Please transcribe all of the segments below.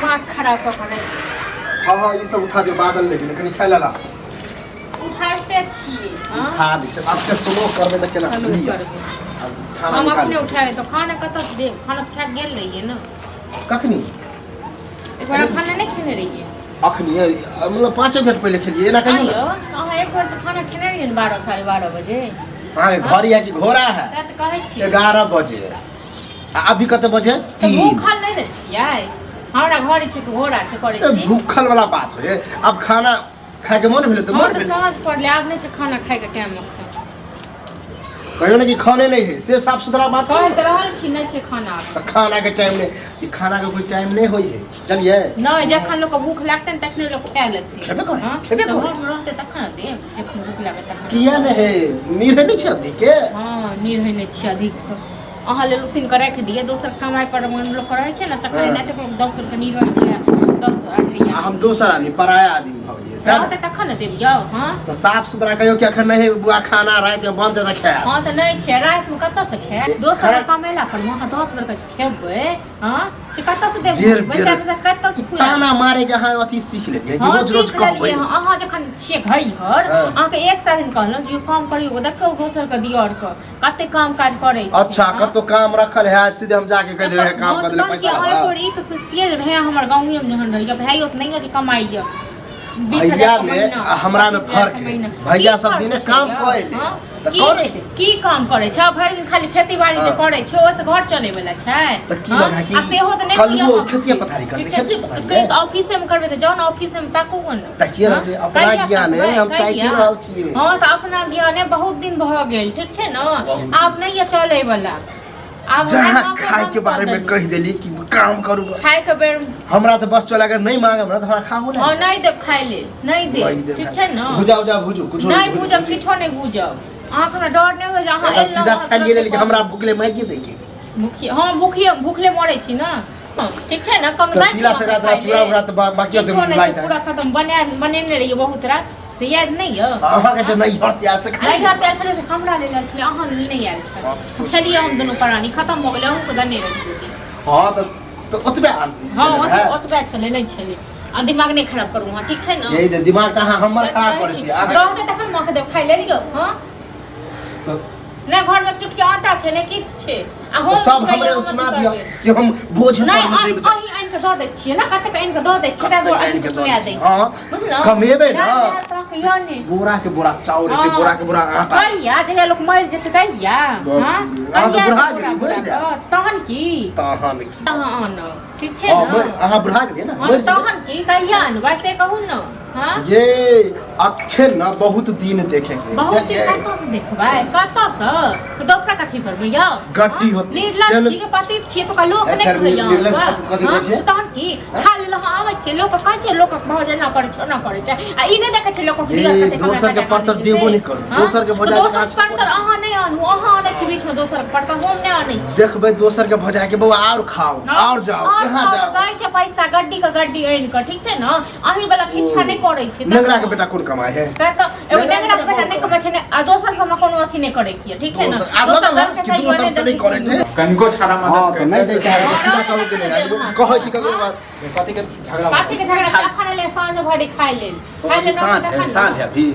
दिमाग खराब कऽ कऽ राखि। हाँ हाँ, ई सब उठा दियौ, बादल नहि गेलै, कनि खाय लला। उठाबिते छियै, हँ। उठा दै छै आब के, स्लो करबै तऽ केना? चलू। लिअ। करबै। आब खाना हम निकालू। अपने उठा तऽ खाना कतऽसँ देब? खाना तऽ खा कऽ गेल रहियै ने। कखनी? एक बार खाना नहि खेने रहियै? अखनी, मतलब 5 मिनट पहिले खेलियै, एना कहियौ ने। आइयो अहाँ एक बार तऽ खाना खेने रहियै ने 12, 12:30 बजे। अहाँके घर यऽ कि घोड़ा है? सएह तऽ कहै छियै। 11 बजे आ अभी कते बजे? तऽ 3। भूखल नहि ने छियै? हमरा घर छै कि घोड़ा छै करै ए, छी? भूखल वाला बात होय, अब खाना खायके मन भेलै तऽ हमर मन तऽ भेलै। साँझ पड़लै, आब नहि छै खाना खायके टाइम एखन। कहियो ने कि खाने नहि है, से साफ सुथरा बात करू कहि ने। तऽ रहल छी, नहि छै खाना आब। तऽ खाना के टाइम नहि ई, खाना के कोई टाइम नहि होइ है, चलिए। नहि, जखन लोकके भूख लागतै ने तखने लोक खा लेतै। खेबे करै, हँ, खेबे तऽ करै। घरमे रहतै तखन ने देब, जखन भूख लागत तखन। किया नहि है? नीर नहि छै अधिक के? हँ, निरहै नहि छियै अधिक। अहाँ लेल उसिन कऽ राखि दियै, दोसर कमाइ पर लोक रहै छै ने तखन। एनाहिते 10 बेरके निरहै छै, 10 आ अढ़ैया। हम दोसर आदमी, पराया आदमी भऽ गेलियै सएह ने? रहतै तखन ने देब यौ, हँ। तऽ साफ सुथरा कहियो कि अखन नहि है बुआ खाना, रातिमे बनतै तऽ खायब। हँ, तऽ नहि छै, रातिमे कतऽसँ खायब? दोसर खाना- कमेला पर अहाँ 10 बेरके खेबै, हँ, से कतऽसँ देब? बेर बेर पैसा पैसा कतऽसँ खुआएब? ताना मारे के अहाँ अथी सीख लेलियै कि हँ, रोज रोज सीख कहबै? लेलियै हँ। अहाँ जखन छियै घैहर, अहाँके एक सए दिन कहलहुँ जे काम करियौ, देखियौ दोसरके दिअरके कते काम काज करै छै। अच्छा। हँ? कतौ काम रखल है, सीधे हम जाके कहि देबै काम हँ, बदले तहन की पैसा अहाँ लेबै। एक बेर ई तऽ सोचतियै जे भैया हमर गाँवे मे जहन रहैया, भाइयो तऽ नहि जे कमाइया 20,000 भैया के में महीना, आ हमरा में 25,000 फर्क के है। महीना। भैया की सब फर्क दिने छै काम यौ? कऽ एलै। हँ? तऽ की करै है। की काम करै छै? भरि दिन खाली खेती बाड़ी जे करै छै, ओहिसँ घर चलै वला छै? तऽ की हँ? लगा कि आ सेहो तऽ नहि कल्हुओ होइया। खेतिये पथारी करतै, ठीक छै? खेतिये पथारी तऽ ने। तऽ ऑफिसे मे करबै तऽ जाउ ने ऑफिसे मे, ताकू ने। ताकिए रहल हँ? छियै, अपना कहिया ज्ञान है, तकबै? हम ताकिए कहिया? रहल छियै। हँ, तऽ अपना ज्ञाने बहुत दिन भऽ गेल, ठीक छै ने? बहुत। आब नहि यऽ चलै वला आब। हमरा जहाँ कामे खाय के बंद कऽ बारे में देलहुँ। कहि देली कि काम करू। खाय के बेर हमरा तऽ बस चल, अगर नहि मांगब ने तऽ हमरा खाहो हँ, नहि। नहि देब खाय लेल, नहि देब, ठीक छै ने? भुजा उजा भुजू, कुछो। नहि भूजब, किछो नहि भूजब। अहाँके हमरा डर नहि होइ जे अहाँ एलहुँ सीधा अहाँ ठानिए तुरन्ते लेली कि हमरा भुखले मारि दै के। भूखिए, हँ, भूखिए, भूखले मरै छी ने, हँ, ठीक छै ने? कम तऽ नहि तिला छी संक्रांति अहाँके चूड़ा खाय उड़ा लेल। तऽ बाकी होतै। किछो नहि छै। लाइट पूरा खतम, बना बनेने रहियै बहुत रास, से याद नहि यऽ? अहाँके जे नैहर से आयल से खाइ। नैहर से आयल छलै तऽ हमरा लेल आयल छलै, अहाँ लेल नहि आयल छलै। खेलियै हम दुनू प्राणी, खतम भऽ गेलै। अहूँके देने रहियै दीदी। हँ, तऽ ओतबे आन हँ। देने रहै। ओतबे छलै, नहि छलै। आ दिमाग नहि खराब करू अहाँ, ठीक छै ने? यही तऽ दिमाग तऽ अहाँ हमर खराब करै छी अहाँ। रहतै तखन माँके देब खाय लेल यौ, हँ। तऽ नहि घरमे चुटकी आटा छै, नहि किछु छै, आ हम सब किछु हमरे कहियै, हम सुना अथी दिअ करबै। कि हम बोझ नहि तरमे देब। अहीं आनि कऽ दऽ दै छियै ने, कतेक आनि कऽ दऽ दै छियै, ताहि कतेक दुआरे आनि कऽ दऽ सुना दै दै छियै? हँ, बुझलहुँ? कमेबै ने। जाय जाय तक यऽ ने। बोरा के बोरा चाउर हेतै, हँ। बोरा के बोरा आटा। कहिया जहिया लोक मरि जेतै तहिया। बाप हँ। रे, अहाँ तऽ कहिया बुढ़ा बोरा गेलियै, बोरा मरि जायब। कऽ, तहन की? तहन की? अहाँ आनब, ठीक छै हँ, ने? अहाँ बुढ़ा गेलियै ने, हँ, मरि जेबै। तहन की, कहिया अनबै से कहू ने, हँ। ये अखन ना बहुत दिन देखे के। बहुत दिन कतऽ से देखबै, कतऽ से? तऽ दोसरा कथी करबै यौ? गड्डी हँ? होतै। निर्लज चल। छी के पति छियै तऽ ओकरा लोक ए, नहि फेर कहैया निर्लज अहाँके? पति कथी हँ? कहै छै? तहन की, खा लेलहुँ हँ, आबै छै लोक कहै छै, लोकक भाव एना करै छै, ओना करै छै, आ ई नहि देखै छै लोकक ये, दियर कते कमाय दोसर के कते परतर आनै छै देबो से। नहि करू। हँ? दोसर के तऽ भौजाइ के दोसर गाछ परतर अहाँ नहि आनू, अहाँ आनै छी बीचमे दोसर के परतर, हम नहि आनै छी। देखबै दोसर के भजा के, बौआ आओर खाओ, आओर जाओ, आओर यहाँ खाओ, जाओ। दै छै पैसा गड्डी के गड्डी आनि कऽ, ठीक छै ने? अहीं वाला शिक्षा नहि करै छै। नेंगरा के बेटा कोन कमाय है? तैं तऽ एगो नेंगरा नेंगरा के के बेटा नहि कमाइ छै ने, आ दोसर सबमे कोनो अथी नहि करै के, ठीक छै ने? दोसर- आब दोसर लगल हँ दलके कि कहियो दोसर नहि से नहि देखै करै छियै। छै। कनिको छाड़ा हँ मदद तऽ नहि दै करतै। चाहे तऽ सीधा कहू कि नहि कहै छी ककरो बात। कथी के झगड़ा? कथी के झगड़ा? अखन एलै साँझ भरि खाय लेल, खाय लेल। साँझ है, साँझ है अभी।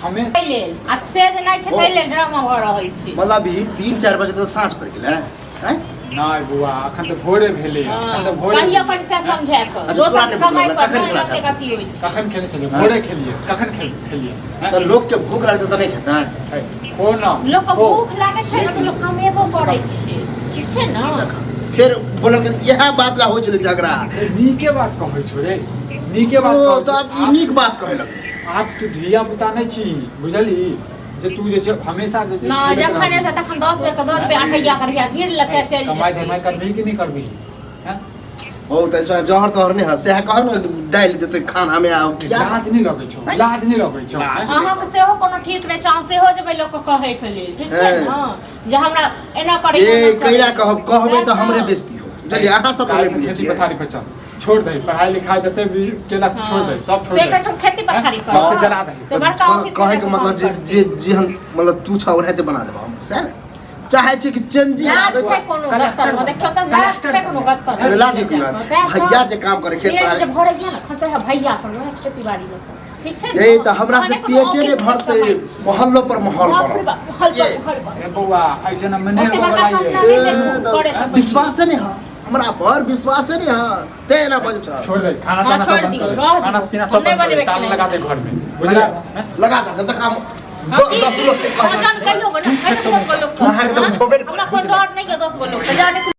हमेशा खाय लेल आ से जे नहि छै ताहि लेल ड्रामा भऽ रहल छै। मतलब अभी 3-4 बजे तऽ साँझ पड़ि गेलै आँय? नहि बौआ, अखन तऽ भोरे भेलै, अखन तऽ भोरे। कहियो कनि से समझा कऽ अच्छा, दोसर तोरा के नहि कमाइ भूख पर लागल? नहि कखन ओतेक अथी होइ छै। कखन खेने छलियै? हँ? भोरे खेलियै? कखन खेलियै? हैं? तऽ लोक के भूख लागतै तऽ नहि खेतै? खो न। लोक के खो। भूख लागै छै ने तऽ लोक कमेबो करै छै, ठीक छै ने? देख, फेर बोलल इएह बात ला होइ छलै झगड़ा। ए, नीके बात कहै छौ रे, नीके बात ओ कहै तऽ छौ। आब ई नीक बात कहै लगलै। आब तू धिया पुता नहि छी, बुझली जे तू जे छै हमेशा जे छै ना खेलैत जखन रहबही। एतै तखन 10 बेर के दऽ देबै, अठैया करिया भीड़ लेते चलि कमाइ जेतै। धमाइ करबिही कि नहि करबिही, हैं? ओ तऽ इसमे जहर तहर नहि है, सएह कहब ने, डालि देतै खानामे आ किया? लाज नहि लगै छौ? लाज नहि लगै छौ? लाज। हैं? अहाँके सेहो कोनो ठीक नहि छै, अहाँ सेहो जेबै लोकके कहैके लेल, ठीक छै ने, जे हमरा एना करै। ए, कैला कहब? कहबै तऽ हमरे बेइज्जती हो, बुझलियै? अहाँ सब काल्हि नहि से बुझै खेती छियै। पथारी पर चल, छोड़ दही पढ़ाई लिखाई, जते भी केला से छोड़ दही, सब छोड़ से दही। कहै छै हम खेती पथारी हैं? सबके करब। जला दही। से बड़का ऑफिस में कहैके जाके मतलब काम जे करतै। जे जेहन मतलब तू छह ओनाहिते बना देबह हम, सएह ने? चाहे छी कि चेंजिंग लाज आबै छै कोनो गत्तर मे देखियौ तऽ लाज छै कोनो गत्तर अरे लाज की बात भैया जे काम करे खेत जे पहाड़ भरै छै ने खसै है भैया पर वएह खेती बाड़ी लऽ कऽ। ठीक छै ने ए तऽ हमरा से अहाँ नहि कोनो पेटे नहि ऑफिस भरतै कमाइ छी। मोहल्लो पर माहौल बाप रे बनल बाप, हल पर, हल पर। ए बौआ ऐसे न मने ओते बड़का बला सपना ये नहि ए, देखू, तऽ करे से विश्वासे नहि है हमरा पर विश्वासे नहि है तें एना बजै छ छोड़ दे खाना हाँ, ताना छोड़ सब बंद दियौ, कर दे। रह खाना दियौ। पीना हम सब नहि बंद कर दे, बनेबै ताला खेनाइ। लगा दे घर में बुझला लगा दे तऽ काम हाँ, की? 10 लोग के हाँ, जान कहियो गो ना, कहियो 10 गो लोग अहाँके तऽ छोड़बे नहि हमरा कोइ डर नहि यऽ 10 गो लोग के, जाने